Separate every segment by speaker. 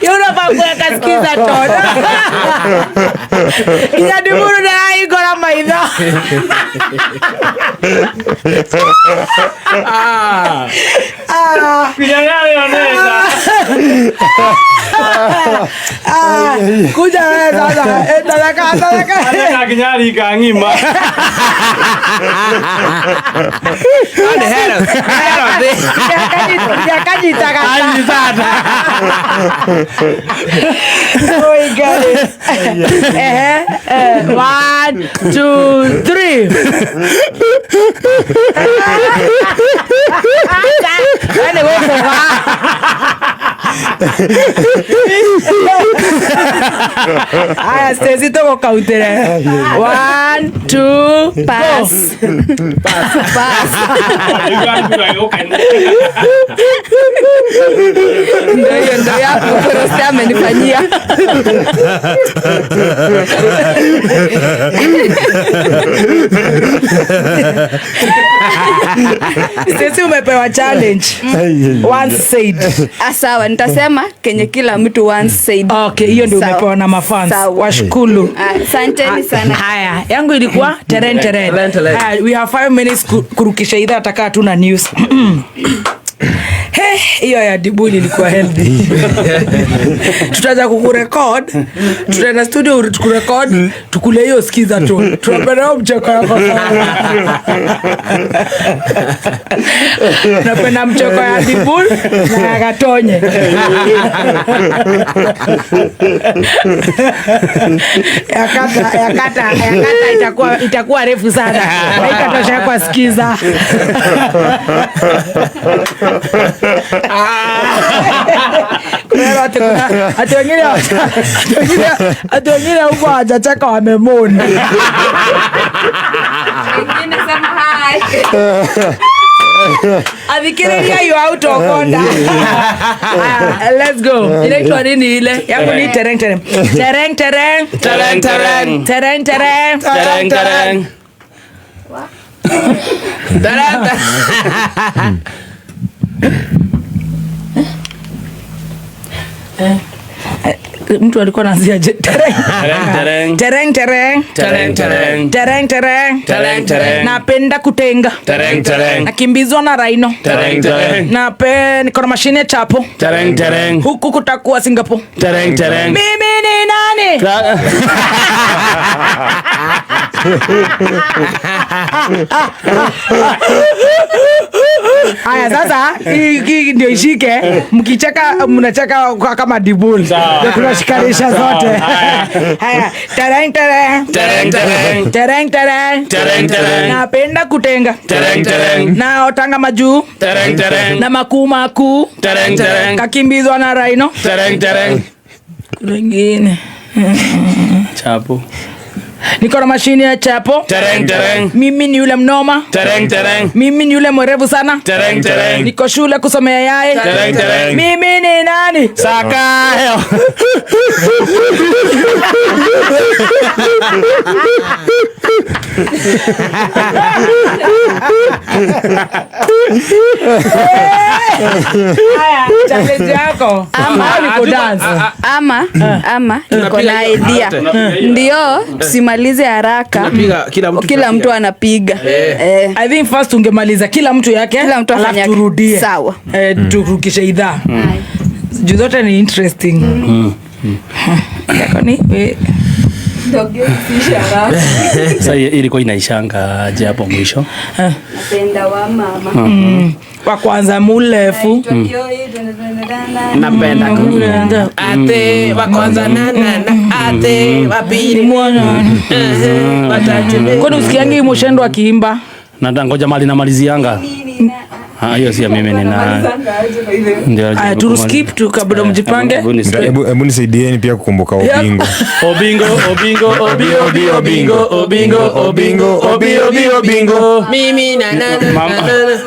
Speaker 1: Yule unafaa kuweka sikiza tona. Nginya Diburu ndarahingũra maitho.
Speaker 2: Ah.
Speaker 1: Ah.
Speaker 2: Nginya nĩoneka.
Speaker 1: Ah, kuja wewe sasa. Eh, taraka taraka.
Speaker 2: Ateka nginya rika ng'ima.
Speaker 3: Nĩ hero. Hero thĩ.
Speaker 1: Nginya kanyitaga.
Speaker 2: Anyitata.
Speaker 1: Oi, Ngai. Ehe, eh, one, two, three. Yaani gũkũga. Aya, Stacy tũgũkautĩre. One, two,
Speaker 4: Pass. Pass. Ndio hiyo ndio yako Rosti amenifanyia.
Speaker 1: Stacy umepewa challenge. Once said.
Speaker 4: Ah, sawa, nitasema kenye kila mtu once said.
Speaker 1: Okay, hiyo ndio
Speaker 4: Sawa.
Speaker 1: umepewa na mafans.
Speaker 4: Sawa.
Speaker 1: Washukuru.
Speaker 4: Ah, asanteni sana.
Speaker 1: Haya, yangu ilikuwa teren teren.
Speaker 3: Teren, teren.
Speaker 1: Haya, we have 5 minutes kurukisha idhaa atakaa tu na news. He, hiyo ya Dibuli ilikuwa healthy. Tutaja kukurecord, tutaenda studio tukurecord, tukule hiyo skiza tu. Tunapenda hiyo mcheko yako sana. Napenda mcheko ya Dibul na ya Gatonye. Yakata yakata yakata itakuwa refu sana. Haitatosha kwa skiza. Kuna ati kuna ati wengine huko hawajacheka wamemoni.
Speaker 4: Wengine sema hi.
Speaker 1: Athikiriria you out of order. Ah, let's go. Inaitwa nini ile? Yangu ni tereng tereng. Tereng tereng.
Speaker 3: Tereng, tereng.
Speaker 1: Tereng tereng.
Speaker 3: Tereng, tereng. Tereng, tereng.
Speaker 1: Mtu alikuwa anaanzia je? Tereng.
Speaker 2: Tereng, tereng.
Speaker 1: Tereng tereng.
Speaker 3: Tereng, tereng.
Speaker 1: Tereng tereng.
Speaker 3: Tereng, tereng.
Speaker 1: Napenda kutenga.
Speaker 3: Tereng, tereng.
Speaker 1: Nakimbizwa na rhino.
Speaker 3: Tereng, tereng.
Speaker 1: Nape niko na mashine chapo.
Speaker 2: Tereng, tereng.
Speaker 1: Huku kutakuwa Singapore.
Speaker 2: Tereng, tereng.
Speaker 1: Mimi ni nani? Haya sasa hii ndio ishike. Mkicheka mnacheka kwa kama Dibul.
Speaker 2: Sawa.
Speaker 1: Ndio tunashikanisha zote.
Speaker 2: Haya.
Speaker 1: Haya, tereng tereng.
Speaker 3: Tereng, tereng.
Speaker 1: Tereng tereng.
Speaker 3: Tereng, tereng.
Speaker 1: Napenda kutenga.
Speaker 3: Tereng, tereng.
Speaker 1: Na otanga majuu.
Speaker 3: Tereng, tereng.
Speaker 1: Na makuu makuu.
Speaker 3: Tereng, tereng.
Speaker 1: Kakimbizwa na rhino.
Speaker 3: Tereng, tereng.
Speaker 1: Kuna ingine.
Speaker 2: Chapo.
Speaker 1: Niko na mashine ya chapo.
Speaker 3: Tereng, tereng.
Speaker 1: Mimi ni yule mnoma.
Speaker 3: Tereng, tereng.
Speaker 1: Mimi ni yule mwerevu sana.
Speaker 3: Tereng, tereng.
Speaker 1: Niko shule kusomea yae.
Speaker 3: Tereng, tereng.
Speaker 1: Mimi ni nani?
Speaker 2: Sakayo.
Speaker 1: Haya, challenge yako.
Speaker 4: Ama-
Speaker 1: Ama ni kudance.
Speaker 4: Ama niko na idea. Ndio tusimalize haraka.
Speaker 3: Tunapiga, kila mtu
Speaker 4: Kila mtu
Speaker 3: tunapiga.
Speaker 4: anapiga. Eh.
Speaker 1: I think first ungemaliza kila mtu yake,
Speaker 4: Kila mtu
Speaker 1: alafu
Speaker 4: afanye yake.
Speaker 1: turudie.
Speaker 4: Sawa.
Speaker 1: Eh, turukishe idhaa. Juu zote ni interesting. Yako ni
Speaker 2: Sasa ilikuwa inaishanga aje hapo mwisho?
Speaker 4: Napenda wa mama.
Speaker 1: Wa kwanza murefu.
Speaker 3: Napenda ate wa kwanza na na na ate wa pili
Speaker 1: Mwana.
Speaker 3: Watatu.
Speaker 1: Kwani usikiangi Mushendo akiimba?
Speaker 2: Na ngoja mali namalizianga. Ah, hiyo si ya mimi ni na. Ndio.
Speaker 1: Aya, turu skip tu kabla mjipange.
Speaker 2: Hebu ni skip.
Speaker 5: Hebu nisaidieni pia kukumbuka Obingo.
Speaker 2: Obingo, obingo, obi, obi, obingo, obingo, obingo, obi, obi, obingo.
Speaker 3: Mimi na na na
Speaker 2: Mama.
Speaker 3: na na.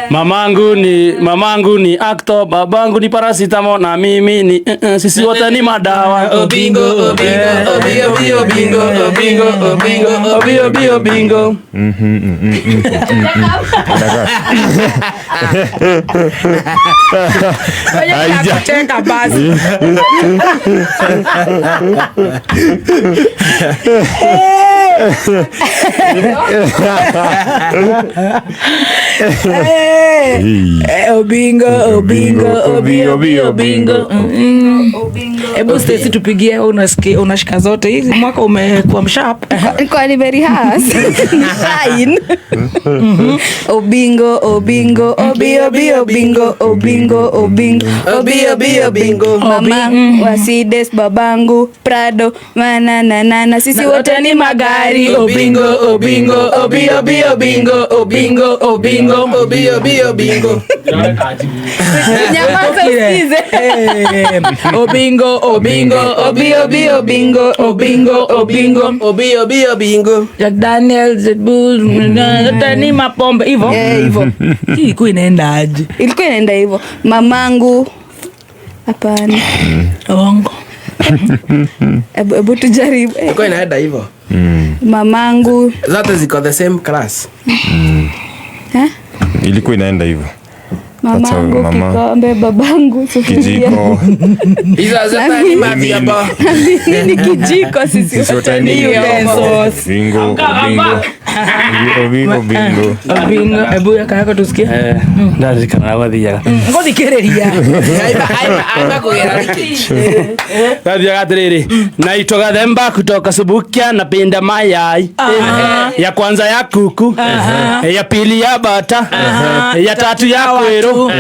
Speaker 2: Mamangu ni actor, babangu ni paracetamol na mimi ni sisi wote ni madawa.
Speaker 3: Obingo, obingo, obi, obi, obingo, obingo, obingo,
Speaker 2: Obi obi obingo.
Speaker 5: Inakaa.
Speaker 1: Wenye
Speaker 5: Haija.
Speaker 1: kucheka basi. Eh, eh, obingo, obingo, obi, obi, obingo. Hebu Stacy tupigie, unasikia unashika zote hizi, mwaka umekuwa msharp.
Speaker 4: Kwa ni very hard. Ni fine. Obingo, obingo, obi, obi, obingo, obingo, obingo,
Speaker 3: Obi, obi, obingo.
Speaker 4: Mama Wasides, babangu Prado, mananana, sisi wote ni magari.
Speaker 3: Obingo, obingo, obi, obi, obingo, obingo, obingo, obi, obi, obingo.
Speaker 4: Nyamaza usikize.
Speaker 1: Eh, obingo, obingo, obi, obi, obingo, obingo, obingo.
Speaker 3: Obi, obi, obingo.
Speaker 1: Jack Daniels, Red Bull, zote ni mapombe hivyo.
Speaker 4: Eh, hivyo.
Speaker 1: Hii ilikuwa inaenda aje?
Speaker 4: Ilikuwa inaenda hivyo. Mamangu, hapana.
Speaker 1: Ongo.
Speaker 4: Hebu tujaribu. Eh,
Speaker 3: Ilikuwa inaenda hivyo.
Speaker 4: Mamangu
Speaker 3: Zote ziko the same class.
Speaker 4: Eh?
Speaker 5: Ilikuwa inaenda hivyo. That's how
Speaker 4: Mamangu
Speaker 5: mama-
Speaker 4: kikombe, babangu sufuria.
Speaker 5: Kijiko.
Speaker 3: Hizo zote ni mavyombo.
Speaker 4: Mimi ni kijiko, sisi
Speaker 5: Sisi wote
Speaker 4: wote
Speaker 5: ni
Speaker 4: ni
Speaker 1: utensils.
Speaker 5: Bingo, bingo. Bingo, bingo.
Speaker 1: Obingo, hebu yaka yako tusikie.
Speaker 2: Eh, ndarikana gwathiaga.
Speaker 1: Ngothikĩrĩria.
Speaker 3: Aiba, aiba, aiba kugera leakage.
Speaker 2: Gathiaga atiriri, naitwa Gathemba kutoka Subukia, napenda mayai ya kwanza ya kuku, ya pili ya bata, ya tatu ya kwiru,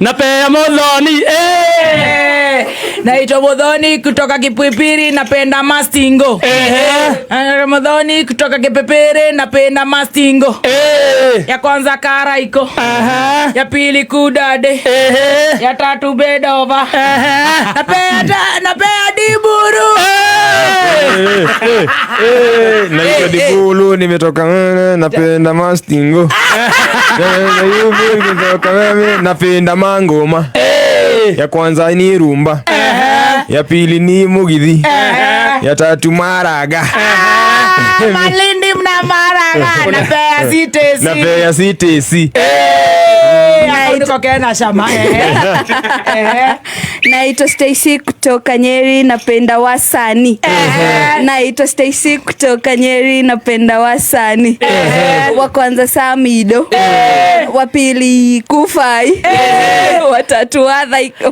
Speaker 2: napea Muthoni, eh.
Speaker 1: Eh, naitwa Muthoni kutoka Kipipiri, napenda mastingo. Eh, Muthoni kutoka Kipipiri, napenda mastingo.
Speaker 2: Eh.
Speaker 1: Ya kwanza karaiko, ya pili kudade, ya tatu bedova. Napea diburu.
Speaker 5: Eh, eh, eh, naitwa Dibulu, nimetoka napenda mastingo. Nimetoka mimi, napenda mangoma. Ya kwanza ni rumba, ya pili ni mugithi, ya tatu maraga.
Speaker 1: Malindi mna maraga, napea sitesi.
Speaker 5: Napea CTC.
Speaker 1: Niko shama. Eh.
Speaker 4: Naitwa Stacy kutoka Nyeri, napenda wasani. Naitwa Stacy kutoka Nyeri, napenda wasani. Wa kwanza Samido, wa pili Kufai, watatu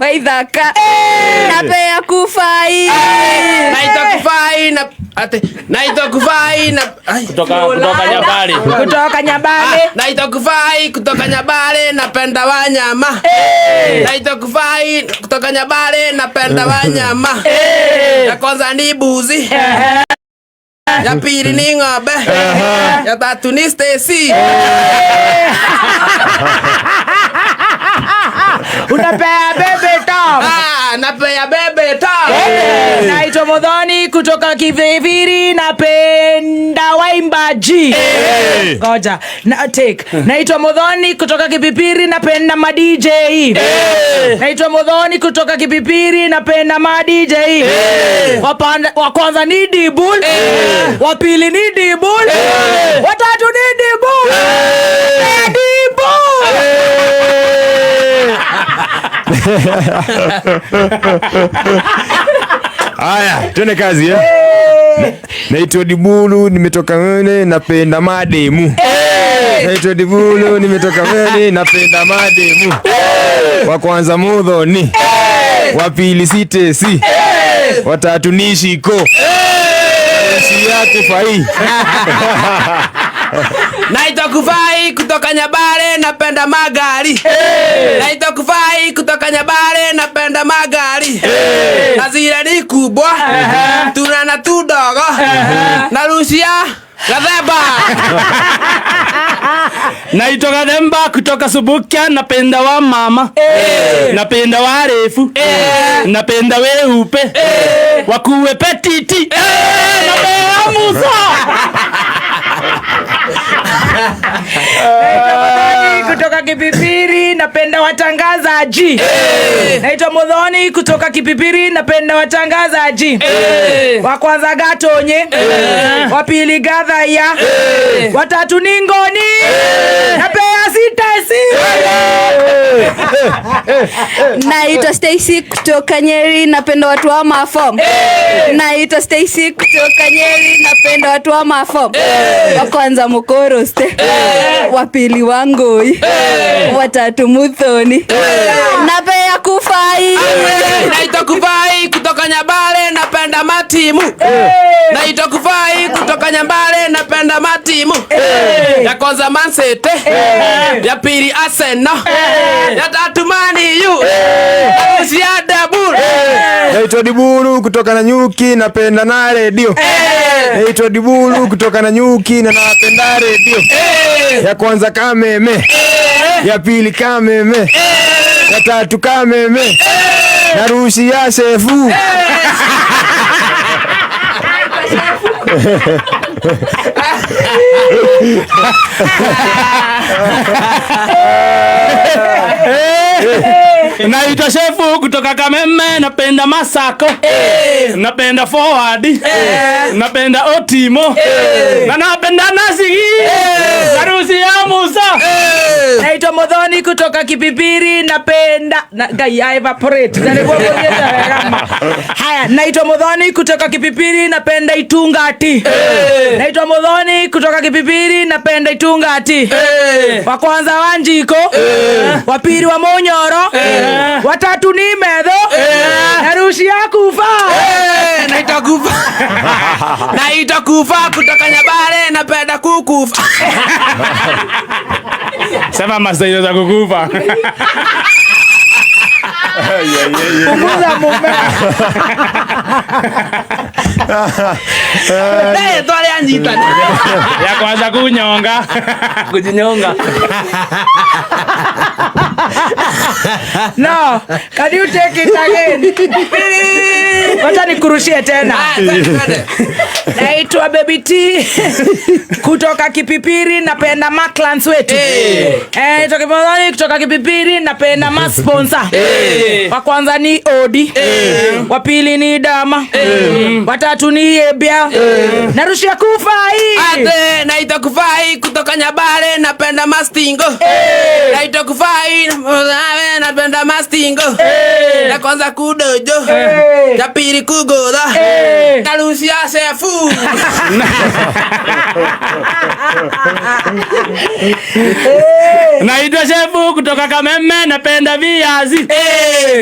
Speaker 4: Waithaka, napea Kufai.
Speaker 3: Naitwa Kufai na ate naitwa Kufai na ai.
Speaker 2: Kutoka Nyabali.
Speaker 1: Kutoka Nyabale.
Speaker 3: Ah, naitwa Kufai kutoka Nyabale, napenda wanyama. Naitwa Kufai kutoka Nyabale, napenda wanyama. Ya kwanza ni buzi. Ya pili ni ng'ombe. Ya tatu ni Stacy.
Speaker 1: Unapea bebe top.
Speaker 3: Ah, napea bebe top.
Speaker 1: Naitwa Muthoni kutoka Kiviviri, napenda waimbaji. Ngoja, na take. Naitwa Muthoni kutoka Kipipiri, napenda ma DJ. Naitwa Muthoni kutoka Kipipiri, napenda ma DJ. Wa kwanza ni Dibul, wa pili ni Dibul, wa tatu ni Dibul. Dibul.
Speaker 5: Haya, twende kazi eh. Naitwa Dibulu, nimetoka Mwene, napenda mademu. Naitwa Dibulu, nimetoka Mwene, napenda mademu. Wa kwanza Muthoni, wa pili Sitesi, wa tatu ni Shiko. Si yake fai.
Speaker 3: Naitwa Kufai kutoka Nyabale, napenda magari. Naitwa Kufai kutoka Nyabale, napenda magari. Na zile ni kubwa, tuna na tudogo, na Lucia Gathemba.
Speaker 2: Naitwa Gathemba kutoka Subukia, napenda wa mama, napenda warefu, napenda weupe, wakuwe petite, napenda Musa.
Speaker 1: Naitwa Muthoni kutoka Kipipiri, napenda watangazaji. Naitwa Muthoni kutoka Kipipiri, napenda watangazaji. Wa kwanza Gatonye, wa pili Gathaya, wa tatu ni Ngoni, napea sitesi.
Speaker 4: Naitwa Stacy kutoka Nyeri, napenda watu wa mafom. Naitwa Stacy kutoka Nyeri, napenda watu wa mafom. Wa kwanza Mukoroste, wa pili Wangoi, wa tatu Muthoni, napea Kufai.
Speaker 3: Naitwa Kufai kutoka Nyambale, napenda matimu. Naitwa Kufai kutoka Nyambale, napenda matimu. Ya kwanza Man City, ya pili Arsenal, ya tatu Man U. Double.
Speaker 5: Naitwa Dibulu kutoka na Nyuki, napenda na redio. Naitwa Dibulu kutoka na Nyuki na napenda redio. Ya kwanza Kameme, ya pili Kameme, ya tatu Kameme, narushi ya Sefu.
Speaker 2: Naitwa Shefu kutoka Kameme, napenda Masako, napenda forward, napenda Otimo, na napenda Nasigi, harusi ya Musa.
Speaker 1: Naitwa Muthoni kutoka Kipipiri, napenda na, Ngai, I evaporate. Haya, naitwa Muthoni kutoka Kipipiri, napenda itungati. Naitwa Muthoni kutoka Kipipiri, napenda itungati. Wa kwanza Wanjiko, wa pili wa Munyoro, wa tatu ni Metho, na rushi ya kufa.
Speaker 3: Naitwa Kufa. Naitwa Kufa kutoka Nyabare, napenda kukufa.
Speaker 2: Sema masaio za kukufa.
Speaker 1: Punguza mume.
Speaker 3: Twale anjita.
Speaker 2: Ya kwanza kunyonga.
Speaker 3: Kujinyonga.
Speaker 1: No, can you take it again? Wacha nikurushie tena. Naitwa Baby T kutoka Kipipiri, napenda Maclans wetu. Kutoka Kipipiri, napenda ma sponsor. Wa kwanza ni Odi, wa pili ni Dama, wa tatu ni Ebia. Narushia Kufai.
Speaker 3: Ate, naitwa Kufai kutoka Nyabare, napenda mastingo. Naitwa Kufai, napenda mastingo. Ya kwanza kudojo, ya pili kugoda, narushia Sefu.
Speaker 2: Naitwa Sefu kutoka Kameme, napenda viazi.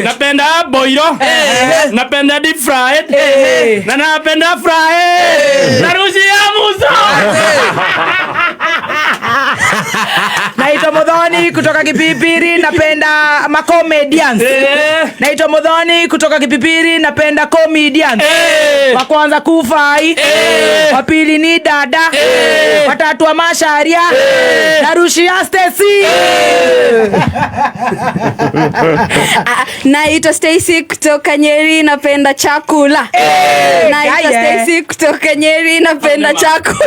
Speaker 2: Napenda boilo, napenda deep fried, na napenda fried. Narushia Musa.
Speaker 1: Naitwa Muthoni kutoka Kipipiri, napenda ma comedians. Naitwa Muthoni kutoka Kipipiri, napenda comedians. Wa kwanza Kufai, wa pili ni Dada, wa tatu wa Masharia, narushia Stacy.
Speaker 4: Naitwa Stacy kutoka Nyeri, napenda chakula. Naitwa Stacy kutoka Nyeri, napenda chakula.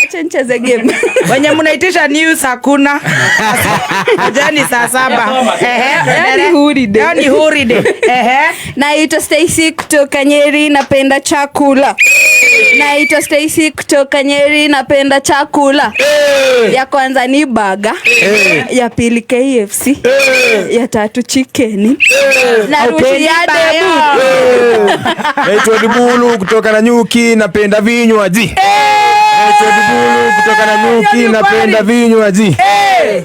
Speaker 4: Acha nicheze game.
Speaker 1: Wenye mnaitisha news hakuna. Ajani saa 7.
Speaker 4: Ehe, holiday.
Speaker 1: Yaani holiday. Ehe.
Speaker 4: Naitwa Stacy kutoka Nyeri, napenda chakula. Naitwa Stacy kutoka Nyeri, napenda chakula. Ya kwanza ni baga, ya pili KFC, ya tatu chicken, na rushi ya debu.
Speaker 5: Naitwa Dibulu kutoka na Nyuki, napenda vinywaji. Naitwa Dibulu kutoka na Nyuki, napenda vinywaji.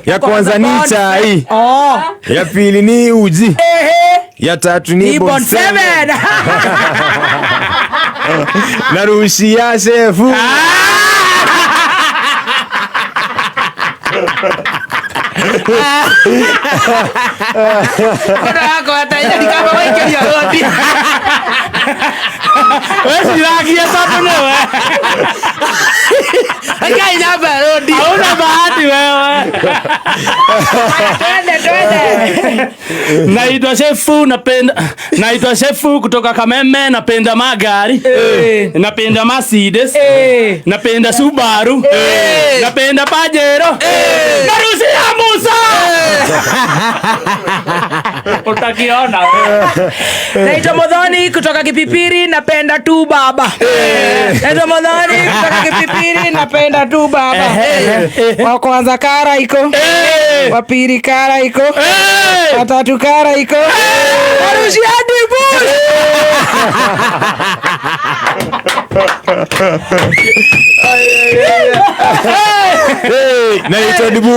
Speaker 5: Ya kwanza ni chai, ya pili ni uji, ya tatu ni
Speaker 1: Bon 7.
Speaker 5: Narushia Sefu.
Speaker 2: Wewe hauna bahati wewe.
Speaker 1: Twende twende.
Speaker 2: Naitwa Shefu, napenda, naitwa Shefu kutoka Kameme, napenda magari. Napenda Mercedes. Napenda Subaru. Napenda Pajero. Narusi ya Musa. Utakiona.
Speaker 1: Naitwa Modhoni kutoka Kipipiri, napenda tu baba. Naitwa Modhoni kutoka Kipipiri, napenda tu baba. Wa kwanza kara iko, wa pili kara iko, wa tatu kara iko. Narushia Dibu.
Speaker 5: Hey, naitwa Dibu.